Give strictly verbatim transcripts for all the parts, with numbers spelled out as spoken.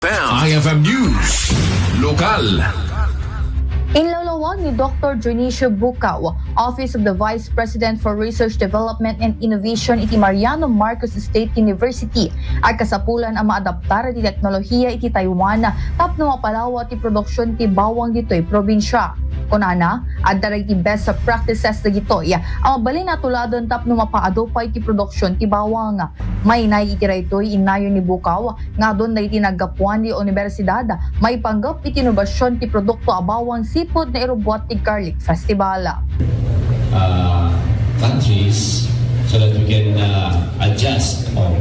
I F M News Lokal. Inlawlawag ni Doctor Dionisio Bukaw, Office of the Vice President for Research, Development, and Innovation iti Mariano Marcos State University, a kasapulan a maadaptar iti teknolohiya iti Taiwan tapno mapalawa ti produksyon ti bawang ditoy probinsya. Kunana, adda dagiti best practices dagitoy a mabalin a tuladen tapno mapaadu pay ti produksyon ti bawang. Mainaig iti daytoy, innayon ni Bukaw nga adun dagiti naggapuan ti universidad maipanggep iti inobasyon ti produkto a bawang seafood nga irubbuat ti Garlic Festival. uh, countries so that we can uh, adjust. O,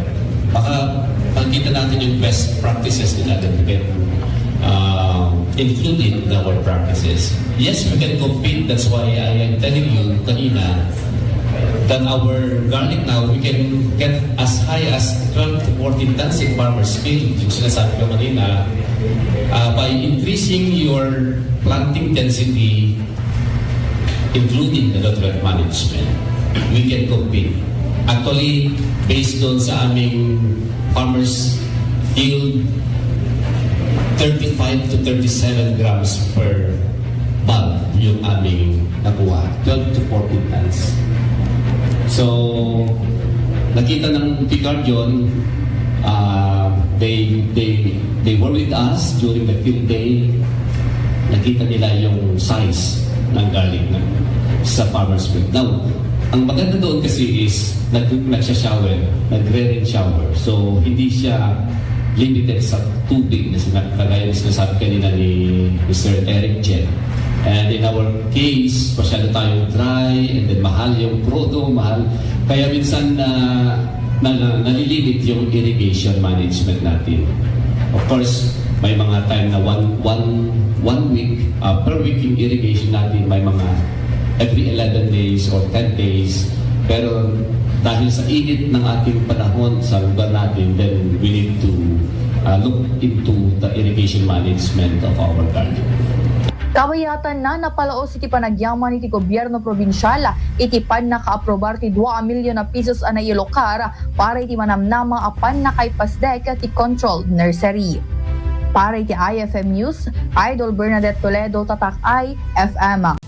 baka makita natin yung best practices nila that we can uh, include it in our practices. Yes, we can compete. That's why I am telling you kanina that our garlic now, we can get as high as twelve to fourteen tons in farmers field. Yung sinasabi ko kanina, uh, by increasing your planting density, including the nutrient management, we can compete. Actually, based doon sa aming farmers yield, thirty-five to thirty-seven grams per bulb yung aming nakuha, twelve to fourteen tons. So, nakita ng Picard yun, uh, they, they, they were with us during the field day. Nakita nila yung size ng garlic na sa farmer's field. Now, ang maganda doon kasi is nag nagsha-shower, nagre-rain shower. So, hindi siya limited sa tubig na sina- kagaya ng sinasabi kanina ni Mister Eric Chen. And in our case, masyado tayong dry, and then mahal yung prodo, mahal. Kaya minsan na, na, na nalilimit yung irrigation management natin. Of course, may mga time na one, one, one week, uh, per week yung irrigation natin, may mga every eleven days or ten days. Pero dahil sa init ng ating panahon sa lugar natin, then we need to uh, look into the irrigation management of our garden. Kabayatan na napalaos iti panagyaman iti gobyerno probinsial iti pannakaaprobar ti dua a milyon a pesos a nailokar para iti manamnama a pannakaipasdek ti controlled nursery. Para iti I F M News, Idol Bernadette Toledo, Tatak I F M.